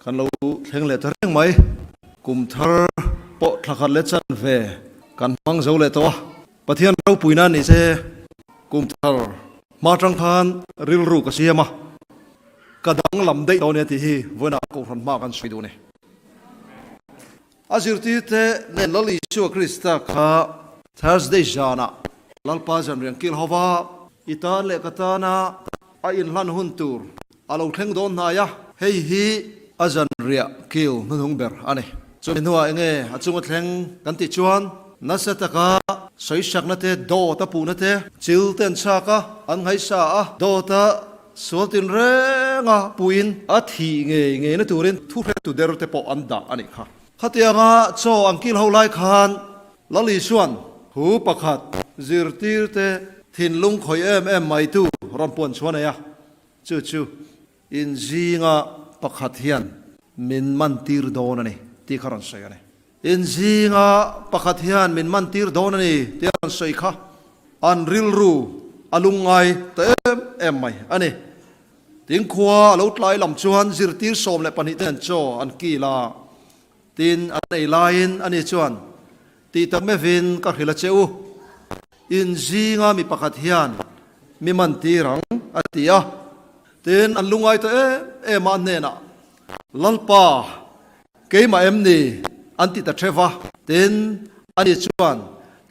Kan lo thleng leh ta reng mai. Kum thar pawh thla khat leh chan ve kan hmang zo leh tawh a. Pathian ropuina ni se kum thar hma tang khan rilru ka siam a, ka danglam daih dawn e tih hi vawiinah Kohhran hma kan sawi duh a ni. A zirtirte nen Lal Isua Krista kha Thursday zanah Lalpa zanriang kil ho va, i tan leh ka tana a inhlan hun tur a lo thleng dawn hnai a, hei hi a zanriah kil hnuhnung ber a ni. Chumi hnuah enge a chunga thleng kan tih chuan nasa taka sawisakna te, dawt a puhna te, chil te an chhak a, an nghaisa a, dawt a Sual tinrenga puiin a thih ngei ngeina turin thuhretu der te pawh an dah a nih kha. Khatianga chaw an kil ho lai khan Lal Isua'n thu pakhat zirtirte thinlung khawih em em maitu rawn puan chhuah nei a, chu chu inzinga pakhat hian min mantir dawn a ni tih kha rawn sawi a ni. Inzinga pakhat hian min mantir dawn a ni tih a rawn sawi kha an rilru a lungngai ta em em mai a ni. Tin khua a lo tlai lam chuan zirtir 12 te an chaw an kil a, tin an ei laiin ani chuan tih tak mevin ka hrilh a che u, inzinga mi pakhat hian mi mantir ang a ti a. Tin an lungngai ta em em a, a hnenah, Lalpa, Keimah em ni? an ti ta theuh a. Tin, ani chuan,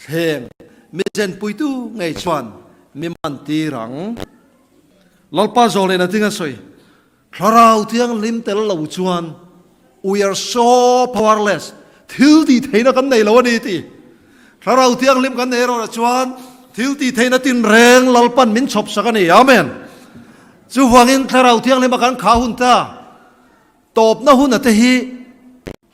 Thleng, mi zenpuitu ngei chuan mi man tir ang. Lalpa zawh lehna ding a sawi, Thlarau Thianghlim tel lo chuan we are so powerless, thil tih theihna kan nei lo a ni ti. Thlarau Thianghlim kan nei erawh chuan thil tih theihna tinreng Lalpan min chhawp sak a ni. Amen. Chuvangin Thlarau Thianghlim a kan khah hun ta. Tawpna huna te hi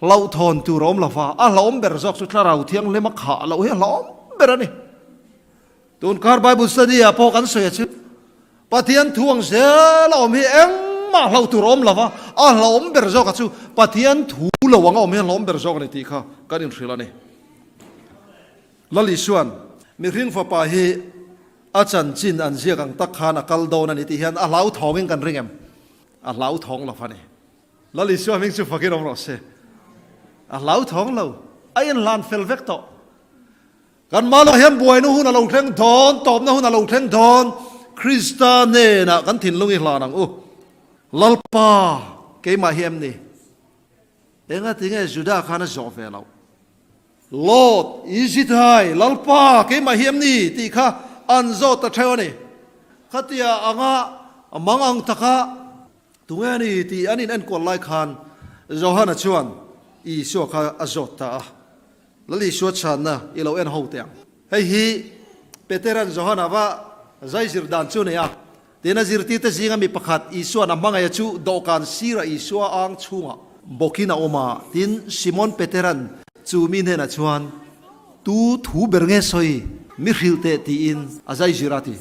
hlauhthawn tur a awm lo va, a hlauhawm ber zawk chu Thlarau Thianghlim a khah loh hi a hlauhawm ber a ni. Tunkar Bible study ah pawh kan sawi a chu, Pathian thu ang zel a awm hi engmah hlauh tur a awm lo va, a hlauhawm ber zawk a chu Pathian thu lo ang a awm hi a hlauhawm ber zawk a ni tih kha kan inhrilh a ni. Lal Isua'n mihring fapa hi a chanchin an ziak ang tak khan a kal dawn a ni tih hian a hlauthawngin kan ring em? A hlauthawng lo a ni. Lal Isua hming chu fakin awm rawh se. A hlauthawng lo. A inhlan fel vek tawh. Kan mahlo hian buaina hun a lo thleng dawn, tawpna hun a lo thleng dawn. Krista hnenah kan thinlung i hlan ang u. Lalpa, keimah hi em ni? Engatinge Juda khan a zawh ve loh? Lord, Izithai, Lalpa, keimah hi em ni? tih kha an zawt ta theuh a ni. Khatia anga mang ang taka tunge a ni tih an inenkual lai khan Johana chuan Isua kha a zawt ta a. Lal Isua chhanna i lo en ho teh ang. Hei hi Petera'n Johana va zai zir dan chu a ni a. Tin, a zirtirte zinga mi pakhat Isua'n a hmangaih a chu dawhkan sirah Isua ang chhungah bawkin a awm a. Tin, Simon Petera'n chu mi hnenah chuan, Tu thu ber nge sawi? Mi hrilh teh tiin a zai zir a ti.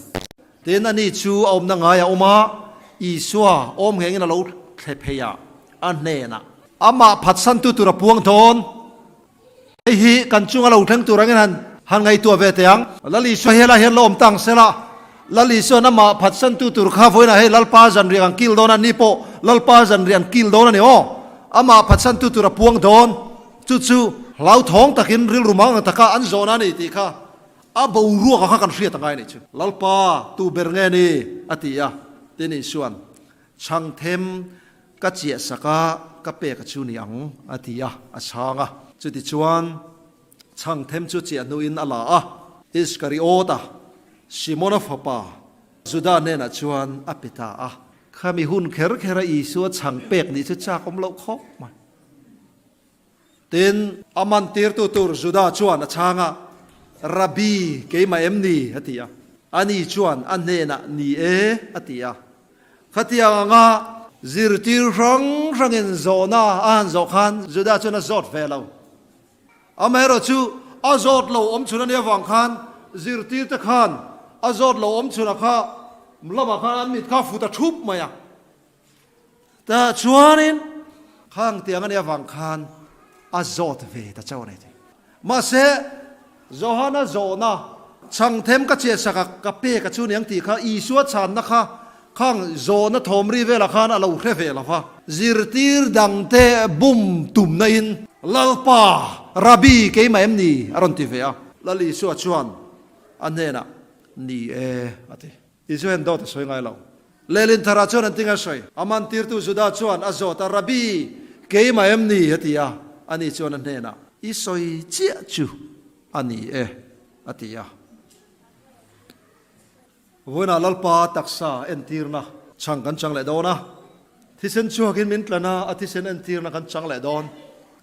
Tin, ani chu a awmna ngai a awm a, Isua awm nghengin a lo thle phei a, a hnenah, Amah phatsantu tur a puang dawn. Hei hi kan chunga lo thleng tur angin han han ngaihtuah ve teh ang. Lal Isua hi helai hian la awm ta ang sela, Lal Isua'n amah phatsantu tur kha vawiinah hei Lalpa zanriah an kil dawn a, ni pawh Lalpa zanriah an kil dawn a ni aw. Amah phatsantu tur a puang dawn. Chu chu hlauthawng takin rilru mang ang taka an zawhna a ni tih kha a boruak ang kha kan hriat angai a nih chu. Lalpa tu ber nge ni? a ti a. Tin Isua'n chhang them Ka chiah sak a, ka pek a chu ni ang, a ti a, a chhang a. Chutichuan, chhang them chu chiah hnuin a la a, Iskariota, Simona fapa, Juda hnenah chuan a pe ta a. Khami hun kher kher a Isua chhang pek nih chu chak awm loh khawp mai. Tin, a mantirtu tur Juda chuan a chhang a, Rabbi, keimah em ni? a ti a. Ani chuan a hnenah, Ni e, a ti a. Khatiang anga zirtir hrang hrangin zawhna a han zawh khan Juda chuan a zawt ve lo. Amaherawhchu, a zawt lo awm chhun a nih avang khan zirtirte khan a zawt lo awm chhunah kha lamah khan an mit kha a fut a thup mai a. Tah chuanin khang tiang a nih avang khan a zawt ve ta chauh a ni thei. Mahse, Johana zawhna, Chhangthem ka chiahsak a, ka pek a chu niang tih kha Isua chhanna kha. Khang zawhna thawmri velah khan a lo hre ve lo va. Zirtir dangte bum tumna in, Lalpa, Rabbi, keimah em ni? a rawn ti ve a. Lal Isua chuan a hnenah, Ni e, a ti. Isua hian dawt a sawi ngai lo. Lehlin tharah chuan an tinga sawi. A mantirtu Juda chuan a zawt a, Rabbi, keimah em ni? a ti a. Ani chuan a hnenah, I sawi chiah chu a ni e, a ti a. Vawiinah Lalpa taksa entirna chang kan chang leh dawn a, thisen chhuakin min tlan a, a thisen entirna kan chang leh dawn,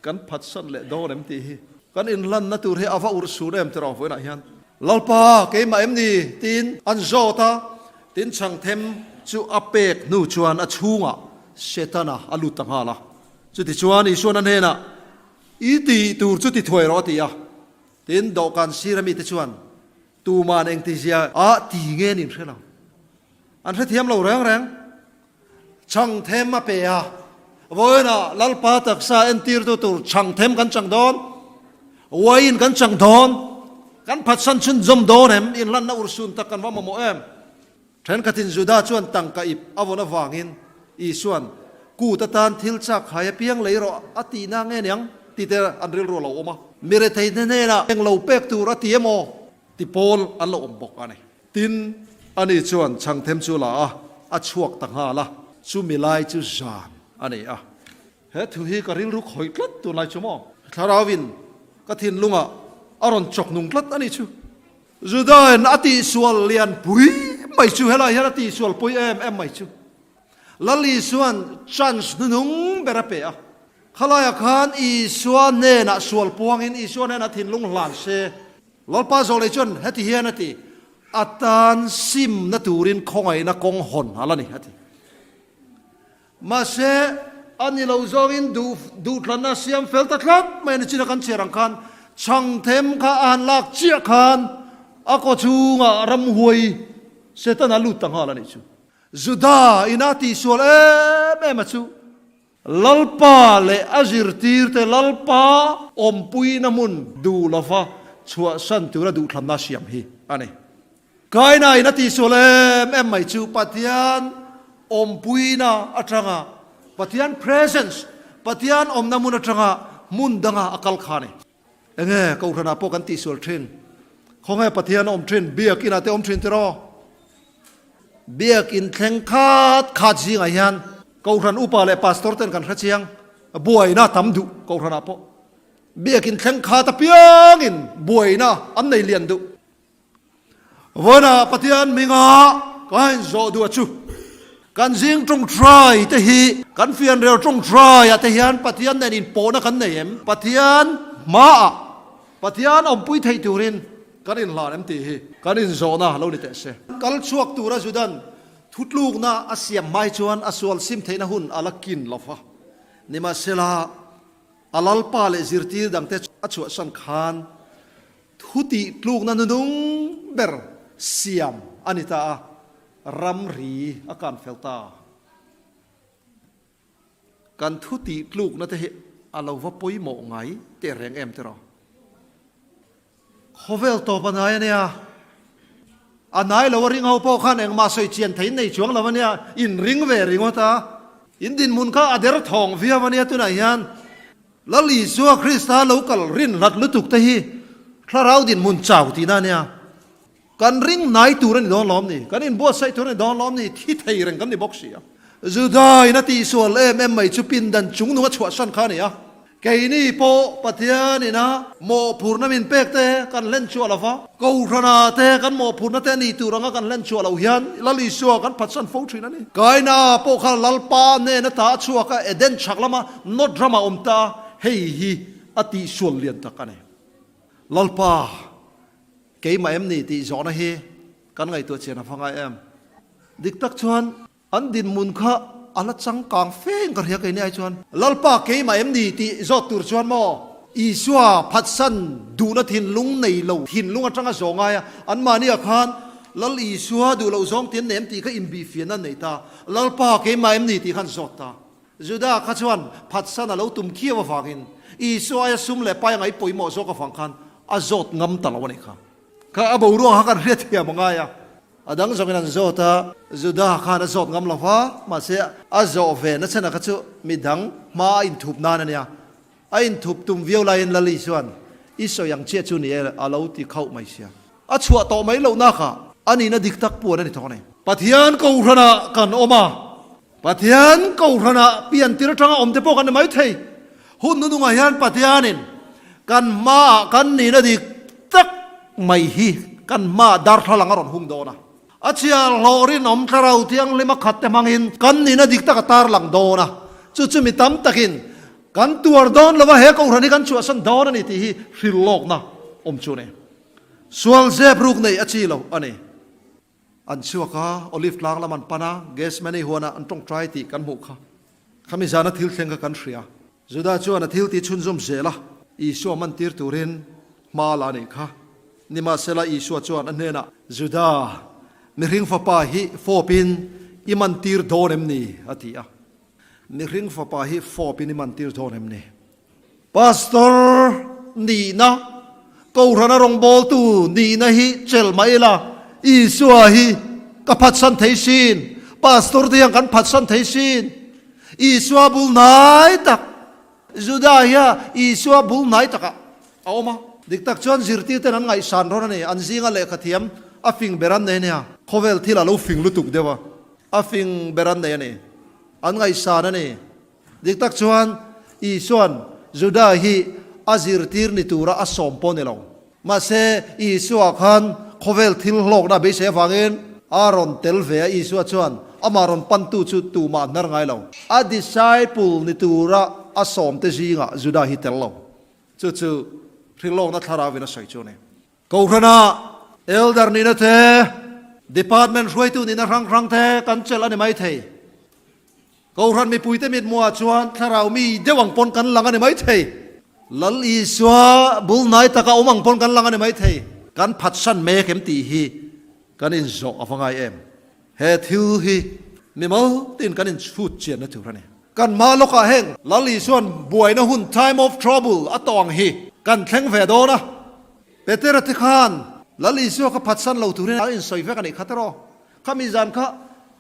kan phatsan leh dawn em tih hi kan inhlanna tur hi a va urh sur em tiraw vawiinah hian Lalpa keimah em ni tiin an zawt a, tin chhang them chu a pek hnu chuan a chhungah Setana a lut ta nghal a, chutichuan Isuan a hnenah I tih tur chu ti thuai rawh a ti a, tin dawhkan sir ami te chuan Tuman engtizia ah ti nge an inhre lo. An hrethiam lo reng reng. Chhang them a pe a, vawiinah Lalpa taksa entirtu tur chhang them kan chang dawn, wine kan chang dawn, kan phatsan chhunzawm dawn em? Inhlanna urhsun tak kan va mamawh em? Thenkhatin Juda chuan tangka ip a vawn avangin Isua'n, Kut atan thil chak hai apiang lei rawh a tihna nge niang? ti te an rilru a lo awm a. Mi retheihna hnenah eng lo pek tur a ti emaw ti pawl an lo awm bawk a ni. Tin, ani chuan chhangthem chu la a, a chhuak ta nghal a, chumi lai chu zan a ni a. He thu hi ka rilru khawih tlat tunlai chu maw? Thlarauin ka thinlungah a rawn chawk nung tlat a ni chu. Judain a tihsual lian pui mai chu helai hian a tihsual pui em em mai chu. Lal Isua'n chance hnunung ber a pe a. Khalaiah khan Isua hnenah sual puangin Isua hnenah thinlung hlan se. Lalpa Zawlei chuan heti hian a ti, A tan simna turin khawngaihna kawng hawn a la ni, a ti. Mahse, a ni lo zawngin duh duhthlanna siam fel ta tlat mai a ni chin a kan chhiar ang khan chhangthem kha a han lak chiah khan a kaw chhungah ramhuai Setana lut ta nghal a nih chu. Juda ina tihsual em em a chu Lalpa leh a zirtirte Lalpa awmpuina hmun duh lova chhuahsan tura duhthlanna siam hi a ni. Kaina in a tihsual em em mai chu Pathian awmpuina atanga, Pathian presence, Pathian awmna hmun atanga hmun danga a kal kha a ni. Enge Kohhranah pawh kan tihsual thin? Khawnge Pathian a awm thin? Biakinah te awm thin tiraw? Biakin thleng khat khat zingah hian Kohhran upa leh pastor ten kan hrechiang, buaina tam duh Kohhranah pawh. Biakin thleng khat apiangin buaina an nei lian duh. Vawiinah Pathian hminga ka inzawh duh a chu. Kan zing tawngtai te hi kan fianrial tawngtai ah te hian Pathian nen inpawhna kan nei em? Pathian hmaah Pathian awmpui theih turin kan inhlan em tih hi kan inzawhna lo ni teh se. Kal chhuak tura Judan thutlukna a siam hmai chuan a sual sim theihna hun a la kin lo va. Nimahsela, a Lalpa leh zirtir dangte a chhuahsan khan Thu tih tlukna nunung ber siam a ni ta a, ramri a kan fel ta. Kan thu tih tlukna te hi a lo va pawimawh ngai teh reng em tiraw? Khawvel tawp a nai a nia, a nai lo a ring ho pawh khan engmah sawi chian thei nei chuang lo a nia, in ring ve ringawt a, in dinhmun kha a der thawng viau a nia tunah hian. Lal Isua Krista lo kal rin hlat lutuk te hi thlarau dinhmun chau tihna a nia. Kan ring hnai tur a ni dawn lawm ni? Kan inbuatsaih tur a ni dawn lawm ni? Thi thei reng kan ni bawk si a. Juda in a tihsual em em mai chu pindan chungnung a chhuahsan kha a ni a. Keini pawh Pathian ina mawhphurhna min pek te kan hlen chhuah lo va, Kohhrana te kan mawhphurhna te a ni tur anga kan hlen chhuah loh hian Lal Isua kan phatsan fo thin a ni. Kaina pawh kha Lalpa hnena ta a chhuak a, Eden chhak lama Nod ramah awm ta a, hei hi a tihsual lian tak a ni. Lalpa, keimah em ni tih zawhna hi kan ngaihtuah chian a va ngai em? Dik tak chuan An dinhmun kha a la changkang feng ka hria keini ai chuan. Lalpa keimah em ni tih zawt tur chuan maw Isua phatsan duhna thinlung nei lo thinlung atanga zawh ngai a, anmahniah khan Lal Isua duh loh zawng ti an nei em tih kha inbihfiahna an nei ta. Lalpa keimah em ni tih khan zawt ta. Juda kha chuan phatsan a lo tum khiau avangin Isua aia sum leh pai a ngaih pawimawh zawk avang khan a zawt ngam ta lo a nih kha. Kha a boruak kha kan hriatthiam a ngai a. A dang zawngin an zawt a, Juda khan a zawt ngam lo va, mahse a zawh ve na chhan a kha chu mi dang hma a inthup nan a nia. A inthup tum viau laiin Lali chuan, I sawi ang chiah chu ni e, a lo ti khauh mai sia. A chhuah tawh mai lohna kha a nihna dik tak puan a ni thawk a ni. Pathian Kohhranah kan awm a, Pathian Kohhranah piantir atanga awm te pawh kan ni mai thei. Hun nunungah hian Pathianin kan hmaah kan nihna dik tak mai hi kan hmaah darthlalang a rawn hung dawn a. A chhiarhlawh rinawm thlarau thianghlim a khat te hmangin kan nihna dik tak a tarlang dawn a. Chu chu mi tam takin kan tuar dawn lova he Kohhran hi kan chhuahsan dawn a ni tih hi hrilhlawkna awm chu a ni. Sual zep ruk neih a chi lo a ni. An chhuak a, Olive tlang lam an pan a, Gethsemane huanah an tawngtai tih kan hmuh kha. Khami zana thil thleng kha kan hria. Juda chuan a thil tih chhunzawm zel a, Isua man tir turin hma la a nih kha. Nimahsela Isua chuan a hnenah, Juda, mihring fapa hi fawpin i man tir dawn em ni? a ti a. Mihring fapa hi fawpin i man tir dawn em ni? Pastor nihna, Kohhrana rawngbawltu nihna hi chelh mah ila, Isua hi ka phatsan thei sin, Pastor te hian kan phatsan thei sin. Isua bul hnai tak, Juda hia Isua bul hnai takah a awm a. Dik tak chuan zirtirten an ngaihsan rawn a ni, an zinga lehkha thiam a fing ber an nei a nia. Khawvel thil a lo fing lutuk deuh a, a fing ber an nei a ni, an ngaihsan a ni. Dik tak chuan Isua'n Juda hi a zirtir ni tura a sawm pawh ni lo. Mahse, Isua khan khawvel thil hlawkna a beisei avangin a rawn tel ve a, Isua chuan amah rawn pantu chu tumah hnar ngai lo. A disciple ni tura a sawmte zingah Juda hi tel lo. Chu chu hrilhlawkna thlarauin a sawi chu a ni. Kohhrana Elder nihna te, Department hruaitu nihna hrang hrang te kan chelh a ni maithei. Kohhran mipuite mithmuhah chuan thlarau mi deuh ang pawn kan lang a ni maithei. Lal Isua bul hnai taka awm ang pawn kan lang a ni maithei. Kan phatsan mek em tih hi kan inzawh a va ngai em? He thil hi mimal tin kan inchhut chianna tur a ni. Kan hma lawkah heng Lal Isua'n buaina hun, time of trouble, a tawng hi kan thleng ve dawn a. Petera te khan Lal Isua kha phatsan lo turin a insawi vek a nih kha tiraw? Khami zan kha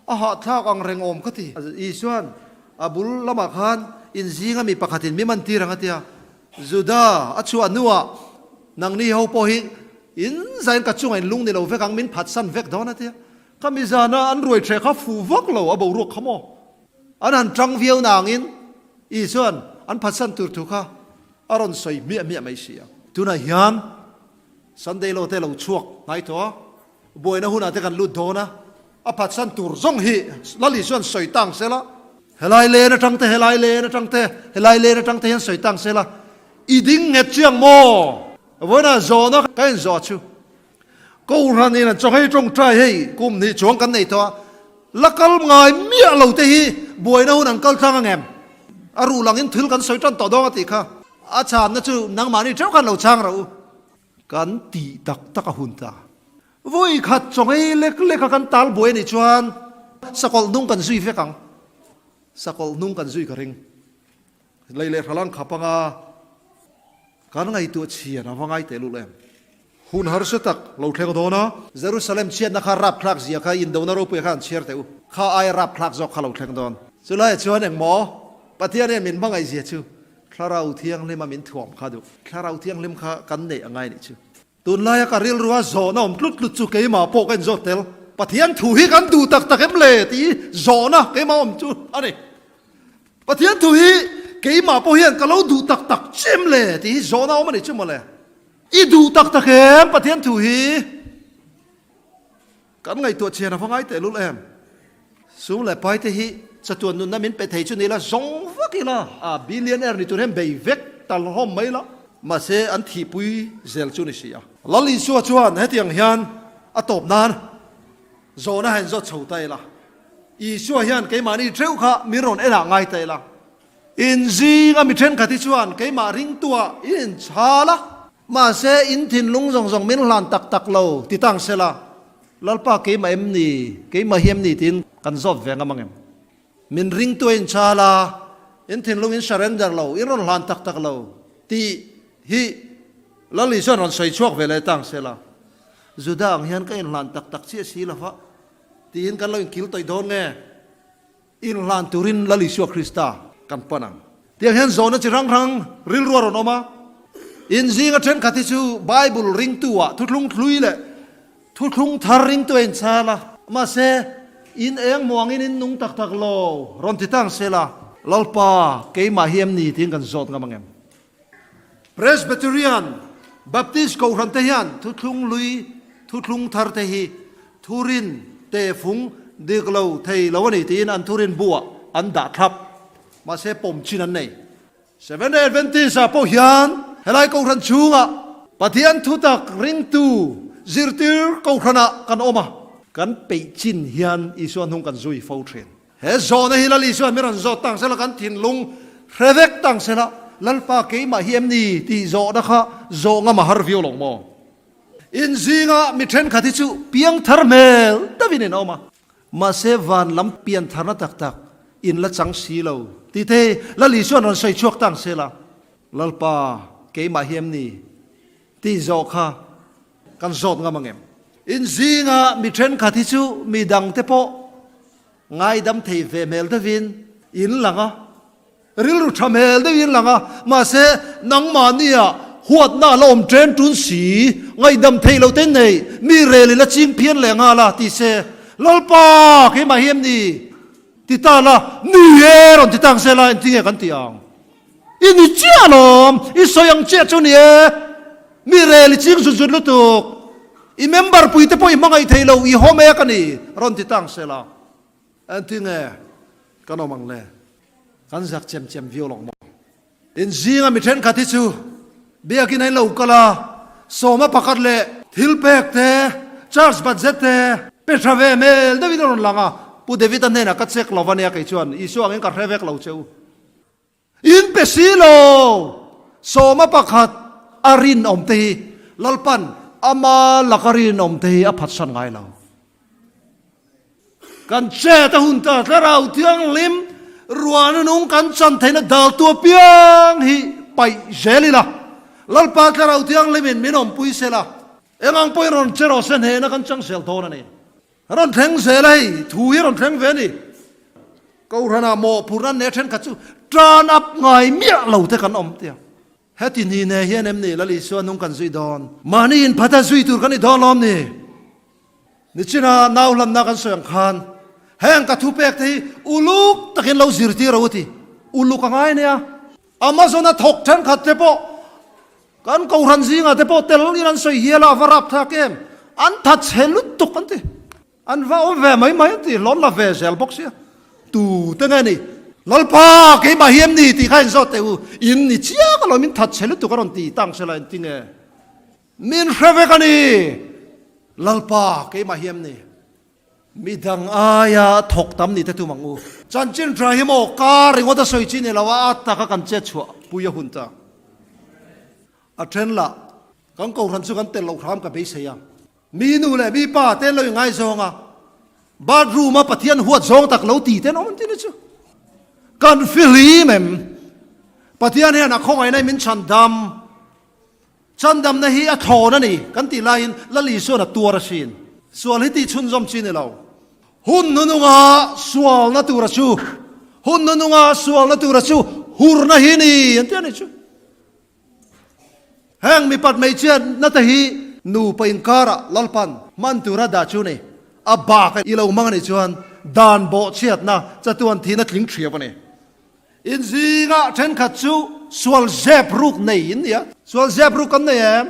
a hahthlak ang reng awm ka ti. Isua'n a bul lamah khan inzinga mi pakhatin mi man tir ang a tia. Juda a chhuah hnuah nangni ho pawh hi in zain ka chungah in lung ni lo vek ang, min phatsan vek dawn a tia. Khami zana an ruai ṭheh kha fuh vak lo a boruak kha maw? An han ṭang viau nangin Isua'n an phatsan tur thu kha a rawn sawi hmiah hmiah mai si a. Tunah hian Sunday law te lo chhuak hnai tawh a, buaina hunah te kan lut dawn a, a phatsan tur zawng hi Lal Isua'n sawi tang se la, helai len aṭang te, helai len aṭang te, helai len aṭang te hian sawi tang se la, i ding nghet chiang maw? Vawiinah zawhna ka inzawh chu. Kohhran in an chawhei tawngtai hei kum hnih chuang kan nei tawh a, la kal ngai miah lo te hi buaina hun an kal tlang ang em? A ruh lang in thil kan sawi tan tawh dawng a tih kha. A chhanna chu nangmahni theuh khan lo chang rawh u. Kan tih tak tak a hun ta. Vawi khat chawhei lek lek a kan tal buai a nih chuan sakawlh hnung kan zui vek ang. Sakawlh hnung kan zui ka ring. Lei leh hralan khap anga kan ngaihtuah chhian a va ngai teh lul em? Hun harsa tak lo thleng dawn a. Jerusalem chhiatna kha rapthlak zia kha indona ropuia kha an chhiar teh u. Kha aia rapthlak zawk kha lo thleng dawn. Chulaiah chuan engmaw Pathian hian min hmangaih zia chu Thlarau Thianghlima min thuam kha duh. Thlarau Thianghlim kha kan neih a ngai nih chu. Tunlaia ka rilrua zawhna awm tlut tlut chu keimah pawh ka inzawt tel. Pathian thu hi kan duh tak tak em le tih zawhna keimah awm chu a ni. Pathian thu hi keimah pawh hian ka lo duh tak tak che em le tih hi zawhna awm a ni chu mawle. I duh tak tak em Pathian thu hi? Kan ngaihtuah chian a va ngai teh lul em? Sum leh pai te hi chatuan nunna min pe thei chu ni la, zawng vak ila, a billionaire ni tur hian bei vek tal hlawm mai la, mahse an thihpui zel chu ni si a. Lal Isua chuan hetiang hian a tawp nan zawhna han zawt chho ta ila, Isua hian keimahni theuh kha min rawn enah ngai ta ila, In zinga mi thenkhat hi chuan keimah ringtuah in inchhal a, mahse in thinlung zawng zawng min hlan tak tak lo ti tang se la, Lalpa keimah em ni, keimah hi em ni tiin kan zawt ve ngam ang em? Min ringtuah in inchhal a, in thinlung in surrender lo, in rawn hlan tak tak lo tih hi Lal Isuan rawn sawi chhuak ve leh tang se la. Juda ang hian ka inhlan tak tak chiah si lo va, tiin kan lo inkil tawih dawn nge? Inhlan turin Lal Isua Krista kan pan ang. Tiang hian zawhna chi hrang hrang rilru a rawn awm a. Inzinga thenkhat hi chu Bible ringtu ah thuthlung thlui leh thuthlung thar ringtu a inchhal a. Mahse, in eng muangin in nung tak tak lo rawn ti tang se la, Lalpa, keimah hi em ni tiin kan zawt ngam ang em? Presbyterian, Baptist Kohhran te hian thuthlung lui, thuthlung thar te hi thurin tehfung dik lo thei lo a ni tiin an thurin buah an dah thlap. Mahse pawm chin an nei. Seventh-day Adventist ah pawh hian helai Kohhran chhungah Pathian thutak ringtu zirtir Kohhranah kan awm a, kan peih chin hian Isua hnung kan zui fo thin. He zawhna hi Lal Isua mi rawn zawt tang sela kan thinlung hre vek tang sela, Lalpa keimah hi em ni tih zawhna kha zawh ngam a har viau lo maw? In zinga mi thenkhat hi chu piangthar hmel deuhin in awm a, mahse van lam piantharna tak tak in la chang si lo tih te Lal Isua'n rawn sawi chhuak tang sela, Lalpa keimah hi em ni tih zawh kha kan zawt ngam ang em? In zinga mi thenkhat hi chu mi dangte pawh Ngaidam thei ve hmel deuhin in lang a, rilru tha hmel deuhin in lang a, mahse nangmahnia huatna a la awm ṭen ṭun si, ngaihdam theih loh te nei, mi rel i la ching phian leh nghal a, ti se, Lalpa, keimah hi em ni? ti ta la, Ni e, rawn ti tang se la, engtinge kan ti ang? I ni chiah alawm, i sawi ang chiah chu ni e, mi rel i ching zut zut lutuk, i member pui te pawh i hmangaih thei lo, i haw mek a ni, rawn ti tang se la. Engtinge kan awm ang le? Kan zak chem chem viau lawng maw? In zinga mi thenkhat hi chu biakin a in lo kal a, sawma pakhat leh thil pek te, church budget te pe tha ve hmel deuhin a rawn lang a, Pu David-a hnenah ka check lo va nia kei chuan Isua angin ka hre vek lo che u. In pe si lo! Sawma pakhat a rinawm te hi Lalpan ama laka rinawm te hi a phatsan ngai lo. Kan chet a hun ta Thlarau Thianghlim ruahna nung kan chan theihna daltu apiang hi paih zel ila, Lalpa Thlarau Thianghlimin min awmpui sela, eng ang pawhin rawn che rawh se hnehna kan chang zel dawn a ni. Rawn thleng zel a hei, thu hi rawn thleng ve a ni. Kohhranah mawhphurhna an nei a thenkhat chu tan up ngai miah lo te kan awm tia. Heti ni ne hian em ni Lal Isua nung kan zui dawn? Mahni inphat a zui tur kan ni dawn lawm ni? Nichina nau hlanna kan sawi ang khan heng ka thupek te hi uluk takin lo zirtir a u ti. Uluk a ngai nia. Amazon a thawk thenkhat te pawh Kan Kohhran zingah te pawh tel in an sawi hial a, a va rap thlak em? An tha chhe lutuk an ti. An va awm ve mai mai an ti, hlawn la ve zel bawk sia. Tu te nge ni? Lalpa, keimah hi em ni tih kha inzawt teh u. In ni chiang alawm, in that chhe lutuk a rawn ti tang sela engti nge? Min hre vek a ni. Lalpa, keimah hi em ni? Midang aia thawk tam ni te tum ang u. Chanchin tha hi maw ka ringawt a sawi chi ni lo a, a taka kan chet chhuah pui a hun ta. A then lah, kan kohhran chu kan tel loh hram ka beisei a. Mi nu leh mi pa te an lo ingaizawng a, bathroom a Pathian huat zawng tak lo ti te an awm an ti ni chu. Kan fihlim em? Pathian hian a khawngaihna hi min chhan dam. Chandamna hi a thlawn a ni kan tih laiin Lal Isuan a tuar asin. Sual hi tih chhunzawm chi ni lo. Hun nununga sualna tura chu, hun nununga sualna tura chu hurna hi ni an ti a ni chu. Heng mipat hmeichhiatna te hi nupa inkarah Lalpan hman tura dah chu ni. A bak i lo hmang a nih chuan dan bawhchhiatna chatuan thihna tling thiau a ni. In zingah thenkhat chu sual zep ruk nei in nia. Sual zep ruk kan nei em?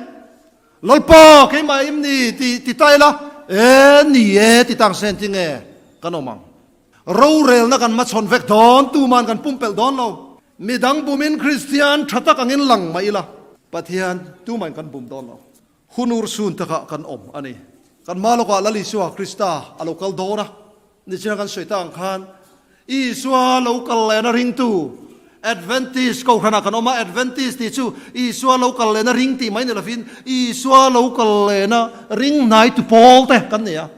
Lalpa, keimah im ni ti ti ta ila, e ni e ti tang sen ti nge kan awm ang. Rorelna kan hmachhawn vek dawn, tuman kan pumpelh dawn lo. Midang bumin Kristian tha tak angin lang mah ila, Pathian tuman kan bum dawn lo. Hun urhsun takah kan awm a ni. Kan hma lawkah Lal Isua Krista a lo kal dawn a, nichina kan sawi tak ang khan Isua lo kal lehna ringtu Adventist Kohhranah kan awm a, Adventist tih chu Isua lo kal lehna ring tih mai ni lovin Isua lo kal lehna ring hnaitu pawl te kan ni a.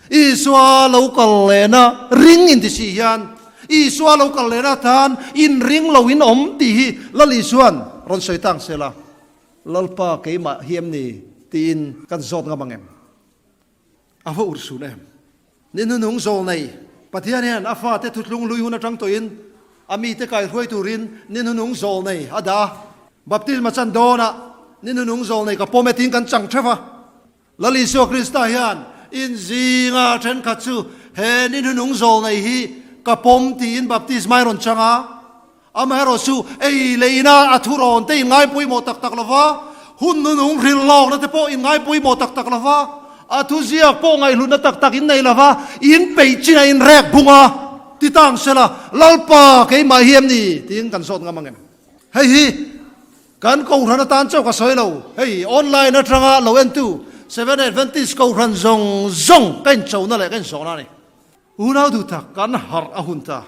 Isua lo kal lehna ring inti si hian Isua lo kal lehna atan inring lo in awm tih hi Lal Isua'n rawn sawi tang sela. Lalpa keimah hi em ni? tiin kan zawt ngam ang em? A va urhsun em? Ni hnunung zawl nei Pathian hian a fate thuthlung lui hun atang tawhin a mite kaihruai turin ni hnunung zawl nei a dah a. Baptisma chan dawnah ni hnunung zawl nei ka pawm e tiin kan chang theuh a. Lal Isua Krista hian inzinga thenkhat chu he ni hnunung zawl nei hi ka pawm tiin baptisma i rawn chang a. Amaherawh chu ei leh ina a thurawn te in ngai pawimawh tak tak lova, hun nunung hrilh lawkna te pawh in ngai pawimawh tak tak lova, a thuziak pawh ngaihhlutna tak tak in nei lova, in peih chin a in rek bung a, ti tang sela, Lalpa keimah hi em ni? tiin kan zawt ngam ang em? Hei hi kan Kohhran atan chauh ka sawi lo, hei online atanga lo entu Seventh Adventist Kohhran zawng zawng ka inchona leh ka inzawhna a ni. Unau duh tak, kan harh a hun ta,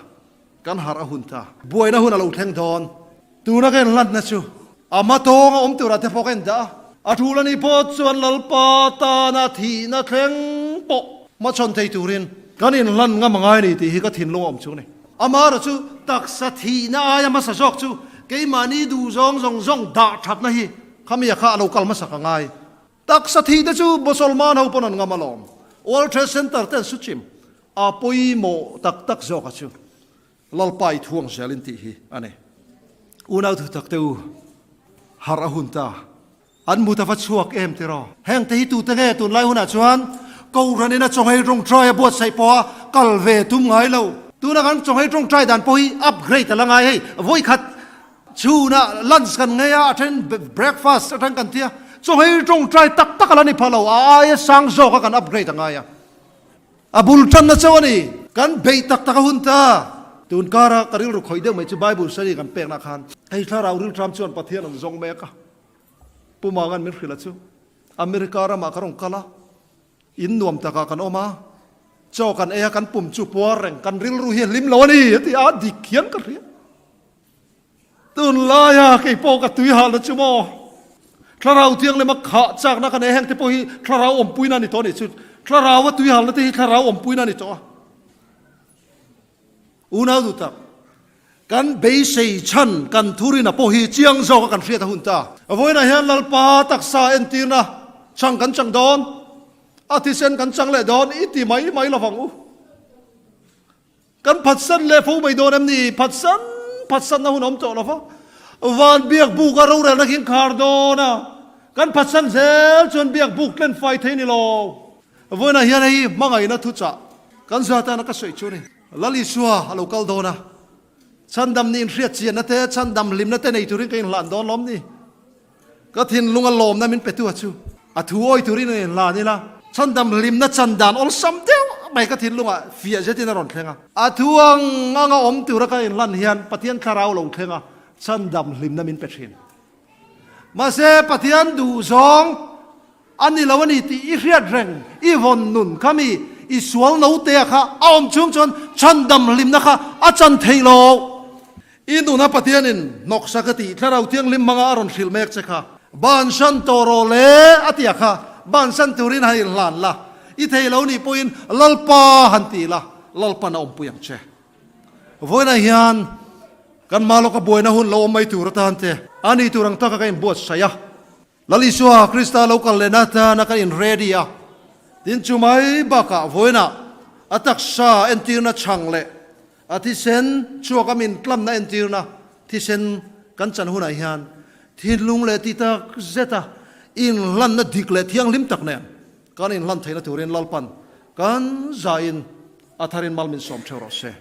kan harh a hun ta. Buaina hun a lo thleng dawn. Tuna ka inhlanna chu a hma tawng a awm turah te pawh ka indah a. A tul a nih pawh chuan Lalpa tana thihna thleng pawh hmachhawn thei turin kan inhlan ngam a ngai a ni tih hi ka thinlung a awm chu a ni. Amaherawh chu taksa thihna aia hmasa zawk chu keimahni duhzawng zawng zawng dah thatna hi khami a kha a lo kal hmasa ka ngai. Taksa thi te chu Mosolman ho pawn an ngam alawm. World Trade Center te an su chim. A pawimawh tak tak zawk a chu Lalpa i thuang zel in tih hi a ni. Unau thu tak te u, harh a hun ta. An mut a va chhuak em tiraw? Heng te hi tute nge tunlai hunah chuan Kohhran in a chawnghei tawngtai a buatsaih pawh a kal ve tum ngai lo. Tuna kan chawnghei tawngtai dan pawh hi upgrade a la ngai hei. Vawikhat Chhunah lunch kan ngei a, a then breakfast atang kan tia, chawhei tawngtai tak tak a la ni pha lo, a aia sang zawk a kan upgrade a ngai a, a bul tanna chauh a ni. Kan beih tak tak a hun ta. Tun kara ka rilru khawih deuh mai chu Bible study kan pekna khan hei thlarau rilṭam chuan Pathian an zawng mek a, Pu Mangan min hrilh a chu America ramah ka rawn kal a, In nuam takah kan awm a, chaw kan ei a, kan pum chu puar reng, kan rilru hi a hlim lo a ni a ti a, dik hian ka hria. Tunlaia kei pawh ka tui halna chu maw? Thlarau thianglema khah chakna ka nei heng te pawh hi thlarau awmpuina a ni tawh a nih chu. Thlarau a tui halna te hi thlarau awmpuina a ni tawh a. Unau duh tak, kan beisei chhan kan thurina pawh hi chiang zawka kan hriat a hun ta. Vawiinah hian Lalpa taksa entirna chang kan chang dawn, a thisen kan chang leh dawn i ti mai mai lovang u. Kan phatsan leh fo mai dawn em ni? Phatsan phatsanna hun a awm tawh lo va, van biak buk a rorelna khi an khar dawn a, kan phatsan zel chuan biak buk tlen fai thei ni lo. Vawiinah hian hei hmangaihna thuchah kan zah tana ka sawi chu a ni. Lal Isua a lo kal dawn a, chhandam nih inhriat chianna te, chhandam hlimna te nei turin ka inhlan dawn lawm ni? Ka thinlung a lawmna min petu a chu a thu awi turin a inhlan ila, chhandam hlimna chan dan awlsam deuh mai ka thinlungah fiah zetin a rawn thleng a. A thu ang anga awm tura ka inhlan hian Pathian thlarau lo thleng a, chhandam hlimna min pe thin. Mahse, Pathian duhzawng a ni lo a ni tih i hriat reng, i vawn nun kha mi i sual notea kha a awm chhung chuan chhandam hlimna kha a chan theih lo. I nuna Pathianin hnawksa ka tih Thlarau Thianghlim hmanga a rawn hrilh mek che kha, bansan tawh rawh le a ti a kha, bansan turin han inhlan la, i thei lo nih pawhin Lalpa han ti la, Lalpan a awmpui ang che. Vawiinah hian kan hma lawka buaina hun lo awm mai tur atan te a nih tur ang taka ka inbuatsaih a, Lal Isua Krista lo kal lehna atana kan in ready a, tin chu mai bakah vawiinah a taksa entirna chhang leh a thisen chhuak a min tlamna entirna thisen kan chan hunah hian thinlung leh ti tak zeta inhlanna dik leh thianghlim tak nen kan inhlan theihna turin Lalpan kan zain a tharin mal min sawm theuh rawh se.